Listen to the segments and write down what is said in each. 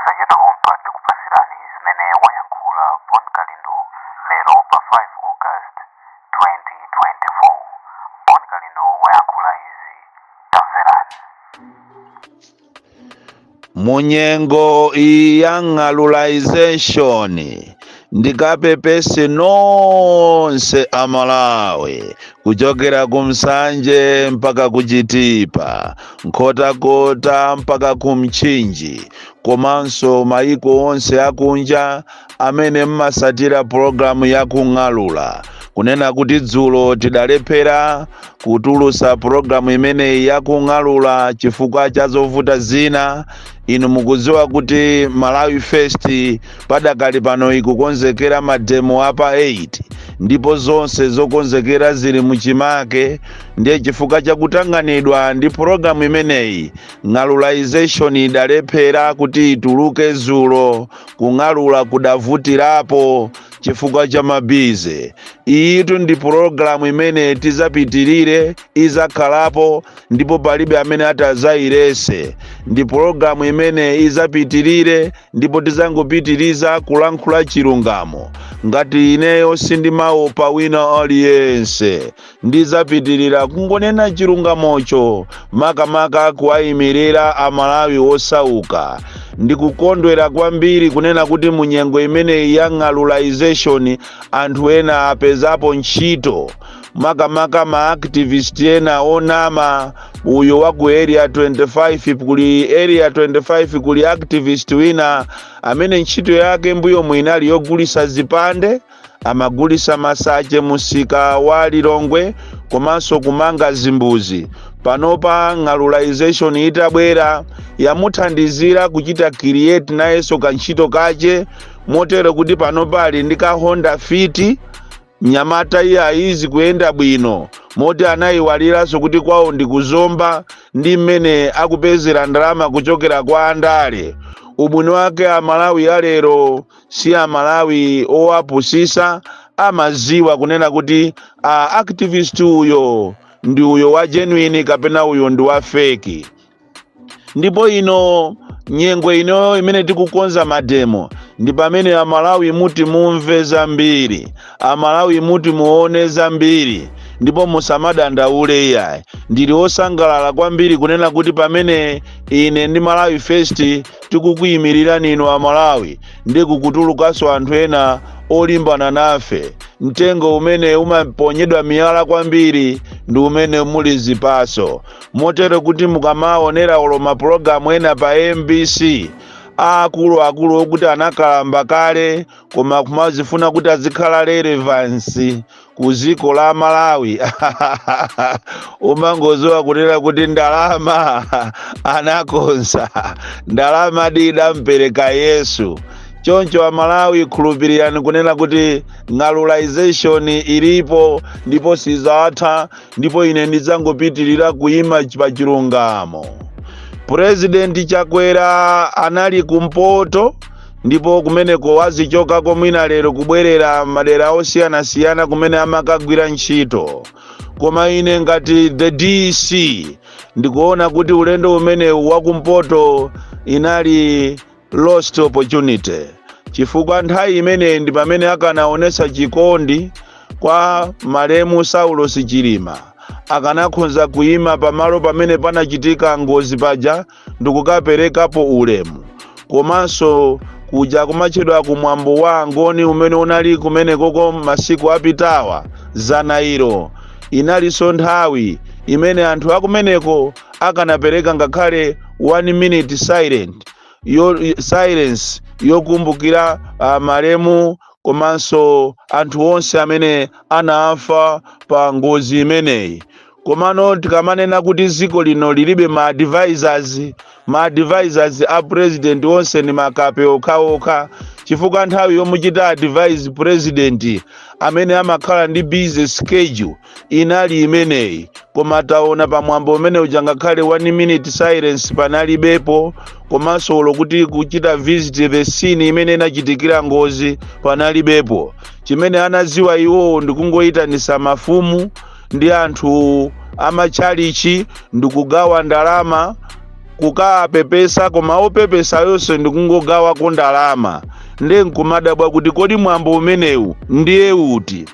Posachedwa pompa tikupasirani zimene wayankhula Bon Kalindo lero pa 5 August 2024. Bon Kalindo wayankhula izi, tamverani. Munyengo iyi ya ng'alulization, ndikapepese nonse Amalawi kuchokera ku Msanje mpaka ku Chitipa, Nkhotakota mpaka ku Mchinji, komanso maiko onse akunja amene mmasatira pologalamu ya Kung'alula, kunena kuti dzulo tidalephera kutulusa pologalamu imeneyi ya Kung'alula chifukwa cha zovuta zina. Inu mukudziwa kuti Malawi First padakali pano ikukonzekera mademo apa 8, ndipo zonse zokonzekera zili muchimake. Ndiye chifukwa chakutanganidwa ndi pologalamu imeneyi, ng'alulization idalephera kuti ituluke dzulo. Kung'alula kudavutirapo chifukwa cha ma busy. Iyitu ndi pologalamu imene tizapitirire, izakhalapo ndipo palibe amene atazayilese. Ndi pologalamu imene izapitirire ndipo tizangopitiriza kulankhula chilungamo. Ngati ineyo sindimaopa wina aliyense, ndizapitirira kungonena chilungamocho, makamaka kuwayimirira Amalawi osauka. Ndikukondwera kwambiri kunena kuti munyengo imeneyi ya ng'alulization anthu ena apezapo ntchito, makamaka ma activist ena onama. Uyo wa ku Area 25, kuli Area 25 kuli activist wina amene ntchito yake mbuyo mwinali yogulisa zipande, amagulisa masache musika wa Lilongwe komanso kumanga zimbuzi. Panopa ng'alulization itabwera yamuthandizira kuchita create nayenso kantchito kache, motero kuti panopa ali ndi ka Honda Fit. Mnyamata iye ayizi kuyenda bwino, moti anayiwaliranso kuti kwawo ndi kuzomba ndi mmene akupezera ndalama kuchokera kwa andale. Ubwino wake Amalawi alero si Amalawi owapusisa, amaziwa kunena kuti a activist uyo ndi uyo wa genuine kapena uyo ndi wa fake. Ndipo ino nyengo ino imene tikukonza mademo ndi pamene Amalawi muti mumve zambiri, Amalawi muti muone zambiri, ndipo musamadandaule iyayi. Ndili osangalala kwambiri kunena kuti pamene ine ndi Malawi First tikukuyimirirani inu Amalawi, ndi kukutulukanso anthu ena olimbana nafe. Mtengo umene umaponyedwa miyala kwambiri ndi umene muli zipaso, motero kuti mukamaonera olo mapulogalamu ena pa MBC, akuluakulu okuti anakalamba kale koma kumazifuna kuti azikhala relevance ku dziko la Malawi, umangozowa kunena kuti ndalama anakonza, ndalama didampereka Yesu. Choncho Amalawi, khulupirirani kunena kuti ng'alulization ilipo ndipo sizatha, ndipo ine ndidzangopitirira kuyima pa chilungamo. Purezidenti Chakwera anali kumpoto, ndipo kumeneko wazichokako mwina lero kubwerera madera osiyanasiyana kumene amakagwira ntchito. Koma ine ngati the DC ndikuona kuti ulendo umenewu wakumpoto inali lost opportunity, chifukwa nthawi imeneyi ndi pamene akanaonesa chikondi kwa malemu Saulos Chilima. Akanakhonza kuyima pamalo pamene panachitika ngozi paja ndikukaperekapo ulemu, komanso kuja kumatchedwa kumwambo wa Ngoni umene unali kumenekoko masiku apitawa zanairo, inalinso nthawi imene anthu akumeneko akanapereka ngakhale 1 minute silent yo, silence yokumbukira malemu komanso anthu onse amene anafa pa ngozi imeneyi. Komano tikamanena kuti dziko lino lilibe ma advisors, ma advisors a president onse ni makape okhaokha, chifukwa nthawi yomuchita advise president amene amakhala ndi busy schedule inali imeneyi. Koma taona pamwambo umene uja ngakhale 1 minute silence panalibepo, komanso olo kuti kuchita visit the scene imene inachitikira ngozi panalibepo. Chimene anaziwa iwowo ndikungoyitanisa mafumu ndi anthu amatchalichi ndikugawa ndalama. Kukapepesa, koma opepesayonso ndikungogawako ndalama. Ndiye nkumadabwa kuti kodi mwambo umenewu ndiye uti?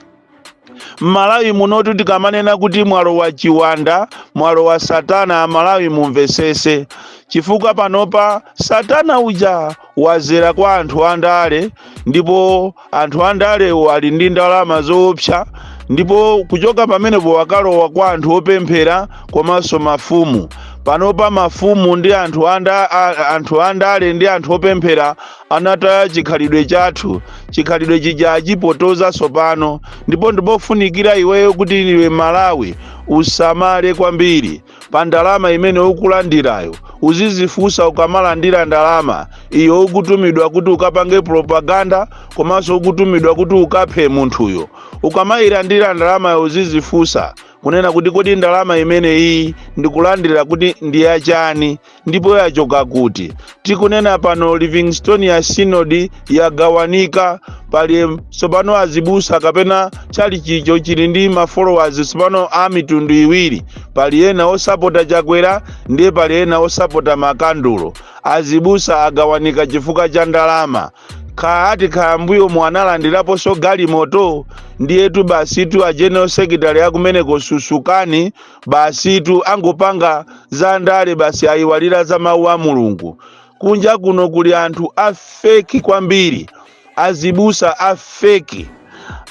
M'Malawi munotu tikamanena kuti mwalowa chiwanda, mwalowa satana, Amalawi mumvesese, chifukwa panopa satana uja wazera kwa anthu andale, ndipo anthu andalewo ali ndi ndalama zoopsa, ndipo kuchoka pamenepo wakalowa kwa anthu opemphera komanso mafumu. Panopa mafumu ndi anthu andale ndi anthu opemphera anataya chikhalidwe chathu. Chikhalidwe chija achipotoza tsopano, ndipo ndipofunikira iweyo kuti iwe Malawi usamale kwambiri pa ndalama imene ukulandirayo. Uzizifunsa ukamalandira ndalama iyo, ukutumidwa kuti ukapange propaganda komanso ukutumidwa kuti ukaphe munthuyo. Ukamayilandira ndalamayo, uzizifunsa kunena kuti kodi ndalama imene iyi ndikulandira kuti ndi yachani ndipo yachoka kuti? Tikunena pano, Livingstonia Synod yagawanika. Pali tsopano azibusa kapena chalichicho chili ndi ma followers tsopano a mitundu iwiri. Pali ena osapota Chakwera, ndiye pali ena osapota makandulo. Azibusa agawanika chifukwa cha ndalama. Khaati khambuyo mwanalandiraponso galimoto, ndiyetu basitu a general secretary akumeneko susukani, basitu angopanga za ndale basi, ayiwalira za mawu a Mulungu. Kunja kuno kuli anthu a fake kwambiri, azibusa a fake,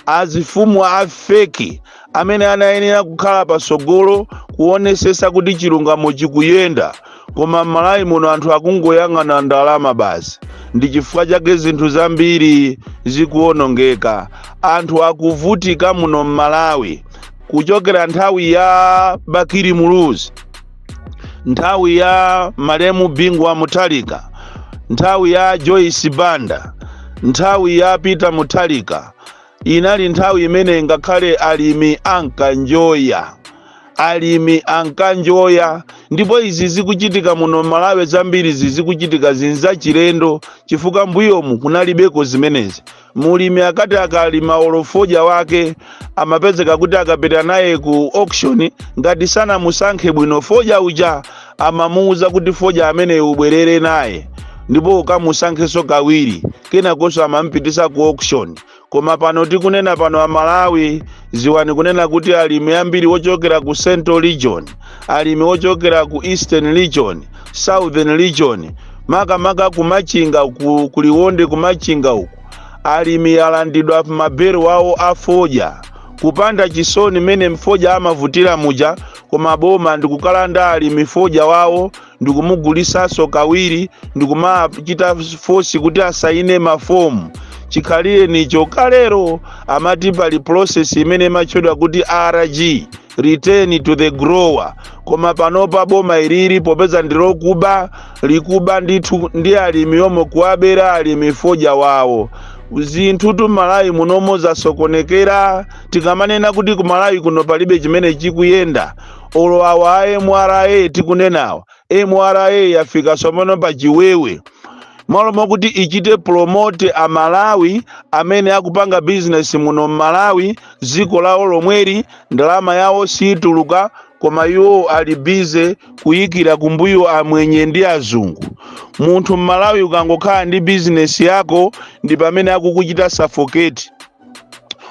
azifumu a fake, amene anayenera kukhala pasogolo kuonesesa kuti chilungamo chikuyenda. Koma m'Malawi muno anthu akungoyang'ana ndalama basi. Ndi chifukwa chake zinthu zambiri zikuwonongeka, anthu akuvutika muno m'Malawi. Kuchokera nthawi ya Bakili Muluzi, nthawi ya malemu Bingu wa Mutharika, nthawi ya Joyce Banda, nthawi ya Peter Mutharika, inali nthawi imene ngakhale alimi ankanjoya, alimi ankanjoya. Ndipo izi zikuchitika muno Malawi zambiri zikuchitika zinzachilendo, chifukwa mbuyomu kunalibeko zimenezi. Mulimi akati akalima olo fodya wake, amapezeka kuti akapita naye ku auction, ngati sanamusankhe bwino fodya uja, amamuwuza kuti fodya amene ubwerere naye ndipo ukamusankhenso kawiri, kenakonso amampitisa ku auction. Koma pano tikunena pano, Amalawi ziwani kunena kuti alimi ambiri ochokera ku Central Region, alimi ochokera ku Eastern Region, Southern Region, makamaka kumachinga kuliwonde, kumachinga uku, alimi alandidwa mabero awo a fodya kupanda chisoni. Mmene mfodya amavutira muja, koma boma ndikukalanda alimi fodya wawo, ndikumugulisanso kawiri, ndikumachita force kuti asaine mafomu. Chikhalire nicho kalero amati pali process imene imatchedwa kuti RG, return to the grower. Koma panopa boma ilili, popeza ndilokuba, likuba ndithu ndi alimi omwe, kuwabera alimi fodya wawo. Zinthu tu Malawi munomo zasokonekera. Tikamanena kuti ku Malawi kuno palibe chimene chikuyenda, olo awa a MRA tikunenawa, MRA yafika tsopano pa chiwewe. Malo mokuti ichite promote Amalawi amene akupanga business muno Mmalawi, dziko lawo lomweli, ndalama yawo siituluka, koma iwo ali busy kuyikira kumbuyo amwenye ndi azungu. Munthu Mmalawi ukangokhala ndi bizinesi yako, ndi pamene akukuchita suffocate.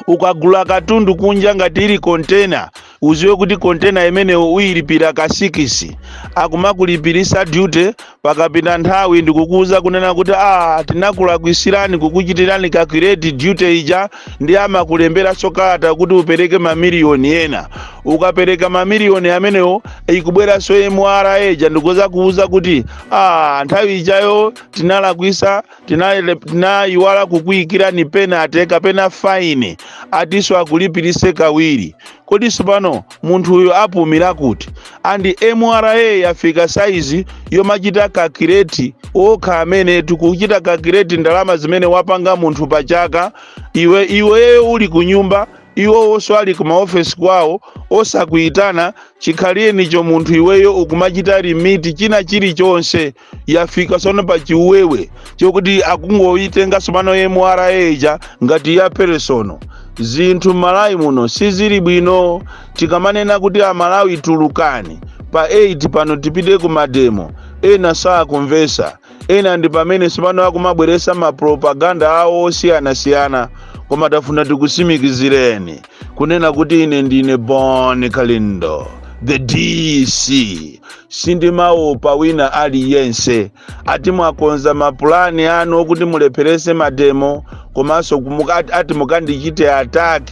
Ukagula katundu kunja, ngati ili container, uziwe kuti container imeneyo uyilipira ka 6, akumakulipirisa duty. Pakapita nthawi ndikukuuza kunena kuti a tinakulakwitsirani kukuchitirani calculate duty ija, ndi amakulemberanso kalata kuti upereke mamiliyoni ena. Ukapereka mamiliyoni amenewo, ikubweranso MRA ija ndikuza kuuza kuti a nthawi ijayo tinalakwisa, tinayiwala kukuyikirani penalty kapena fine, atiso akulipirise kawiri. Kodi pano munthu uyu apumira kuti? And MRA yafika saizi yomachita calculate okha amene tikuchita calculate ndalama zimene wapanga munthu pachaka. Iwe iweyo uli ku nyumba, iwowonso ali ku maofesi kwawo, osakuyitana. Chikhalirenicho munthu iweyo ukumachita remit china chilichonse. Yafika tsono pa chiwewe chokuti akungoyitenga tsopano MRA ija ngati ya personal. Zinthu m'Malawi muno sizili bwino. Tikamanena kuti Amalawi tulukani pa 8 pano tipite ku ma demo, Ena sakumvesa, ena ndi pamene sipano akumabweresa mapropaganda awo osiyanasiyana. Koma tafuna tikusimikizireni kunena kuti ine ndine Bon Kalindo, the DC, sindimaopa wina aliyense. Ati mwakonza mapulani anu okuti mulepherese mademo, komanso ati mukandichite attack.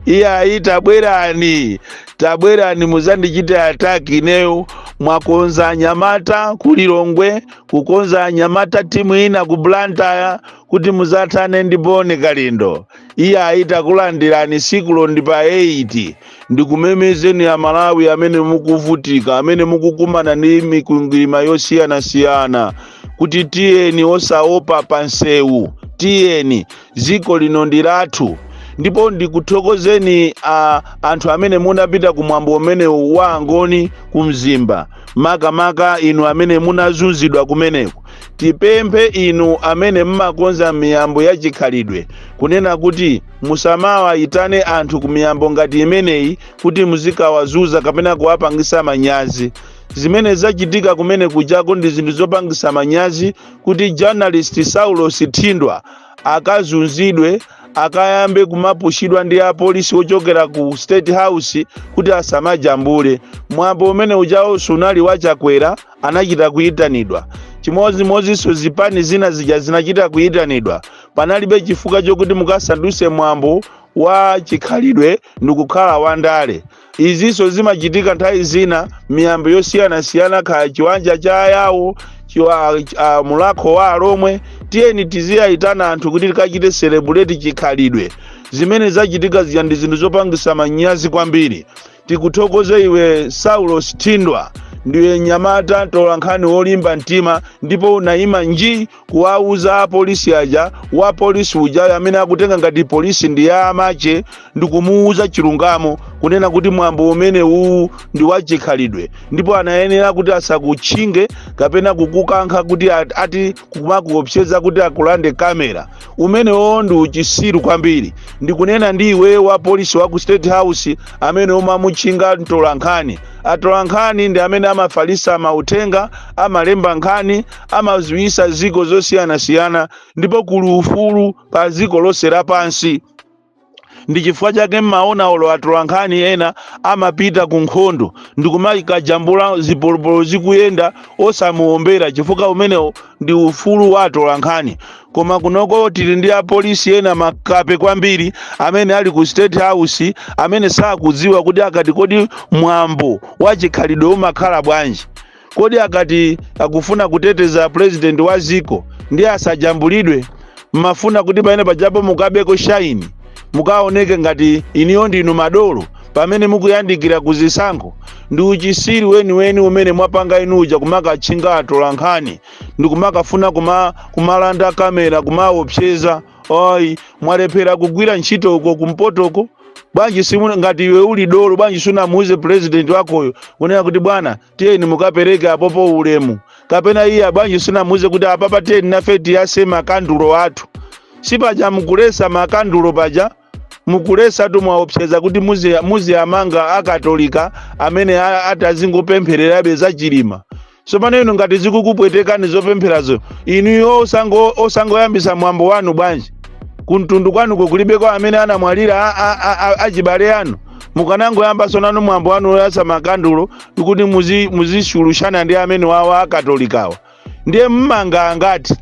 Iyayi, tabwerani, tabwerani muzandichite attack ineyo. Mwakonza anyamata ku Lilongwe, kukonza anyamata timu ina ku Blantyre kuti muzathane ndi Bon Kalindo. Iyayi, takulandirani. Sikulo ndi pa 8. Ndikumemezeni Amalawi amene mukuvutika, amene mukukumana ndi mikwingwirima yosiyanasiyana, kuti tiyeni osaopa pansewu, tiyeni, dziko lino ndi lathu. Ndipo ndikuthokozeni anthu amene munapita kumwambo umene wa Angoni ku Mzimba, makamaka inu amene munazunzidwa kumeneko. Tipemphe inu amene mmakonza miyambo ya chikhalidwe kunena kuti musamawayitane anthu ku miyambo ngati imeneyi kuti muzikawazuza kapena kuwapangisa manyazi. Zimene zachitika kumene kujako ndi zinthu zopangisa manyazi, kuti journalist Saulos Thindwa akazunzidwe, akayambe kumapushidwa ndi apolisi ochokera ku State House kuti asamajambule. Mwambo umene ujawo sunali wachakwera, anachita kuyitanidwa. Chimodzimodzinso zipani zina zija zinachita kuyitanidwa. Panalibe chifukwa chokuti mukasanduse mwambo wa chikhalidwe ndikukhala wandale. Izinso zimachitika nthawi zina miyambo yosiyanasiyana, kaya chiwanja cha Ayawo, mulakho wa Alomwe. Tiyeni tiziyayitana anthu kuti tikachite celebrate chikhalidwe. Zimene zachitika zija ndi zinthu zopangisa manyazi kwambiri. Tikuthokoze iwe Saulos Thindwa, ndiwe nyamata mtolankhani wolimba mtima, ndipo unayima nji kuwauza apolisi aja, wa polisi uja amene akutenga ngati polisi ndi ya amache, ndikumuuza chilungamo kunena kuti mwambo umene uwu ndi wachikhalidwe, ndipo anayenera kuti asakutchinge kapena kukukankha kuti ati kumakuopseza kuti akulande kamera. Umenewo ndi uchisiru kwambiri. Ndikunena ndi iwe wa polisi wa ku State House amene umamutchinga mtolankhani. Atolankhani ndi amene amafalisa mauthenga, amalemba nkhani, amaziwisa ziko zosiyanasiyana, ndipo kuli ufulu pa dziko lonse lapansi. Ndi chifukwa chake mmaona olo atolankhani ena amapita ku nkhondo ndikumakajambula zipolopolo zikuyenda osamuombera, chifukwa umenewo ndi ufulu wa atolankhani. Koma kunoko tili ndi apolisi ena makape kwambiri amene ali ku State House, amene sakudziwa kuti akati kodi mwambo wa chikhalidwe umakhala bwanji, kodi akati akufuna kuteteza president wa ziko ndi asajambulidwe. Mmafuna kuti pamene pajapo mukabeko shine, mukaoneke ngati iniyo ndinu madolo pamene mukuyandikira kuzisankho. Ndi uchisiri weniweni umene mwapanga inuja, kumakatchinga atolankhani ndi kumakafuna kumalanda kamera, kumaopseza. Ayi, mwalephera kugwira ntchito uko kumpotoko. Bwanji simu ngati iwe uli dolo, bwanji sunamuuze president wakoyo kunena kuti bwana, tiyeni mukapereke apopo ulemu? Kapena iye bwanji sunamuuze kuti apapa tiyeni nafe tiyase makandulo athu? Sipaja mukulesa makandulo, paja mukulesa tu, mwaopseza kuti muziyamanga akatolika amene atazingopemphererabe za Chilima. Tsopano inu ngati zikukupwetekani zopempherazo, inuyo osangoyambisa mwambo wanu bwanji? Kumtundu kwanuko kulibeko amene anamwalira achibale anu? Mukanangoyambaso nanu mwambo wanu oyasa makandulo ndikuti muzishulushana ndi amene wawa akatolikawa. Ndiye mmanga angati?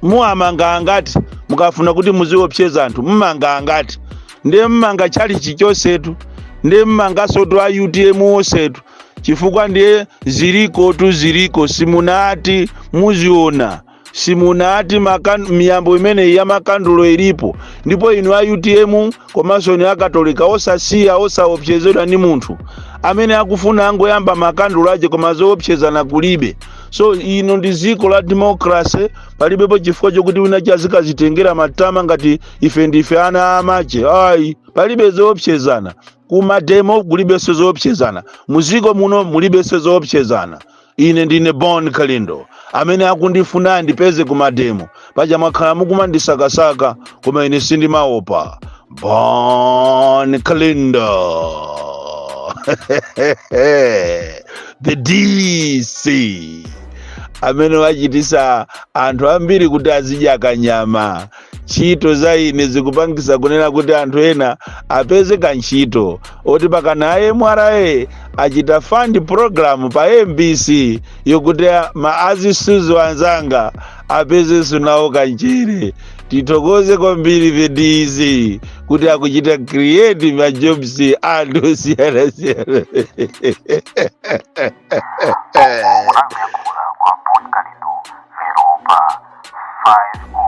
Muwamanga angati? Mukafuna kuti muziopseza anthu, mmanga angati? Ndiye mmanga chalichi chonsetu, ndiye mmangasotu a UTM onsetu, chifukwa ndiye ziliko tu, ziliko. Simunati muziona, simunati miyambo imeneyi ya makandulo ilipo. Ndipo inu a UTM komanso inu akatolika, osasiya, osaopsezedwa ndi munthu amene akufuna angoyamba makandulo ache, koma zoopsezana kulibe. So ino ndi dziko la democracy, palibepo chifukwa chokuti wina chazikazitengera matama ngati ife ndife ana amache. Ayi, palibe zoopsezana kumademo, kulibenso zoopsezana muziko muno, mulibenso zoopsezana. Ine ndine Bon Kalindo, amene akundifuna ndipeze kumademo. Paja mwakhala mukumandisakasaka, koma ine sindimaopa. Bon Kalindo. The DC amene wachitisa anthu ambiri kuti azidya kanyama. Ntchito za ine zikupangisa kunena kuti anthu ena apeze kantchito, oti pakana MRA achita fund program pa MBC yokuti ma azisuzo anzanga apezenso nawo kanchere. Tithokoze kwambiri the DC kuti akuchita create ma jobs anthu osiyanasiyana. Uku kunali kuyankhula kwa Bon Kalindo lero pa 5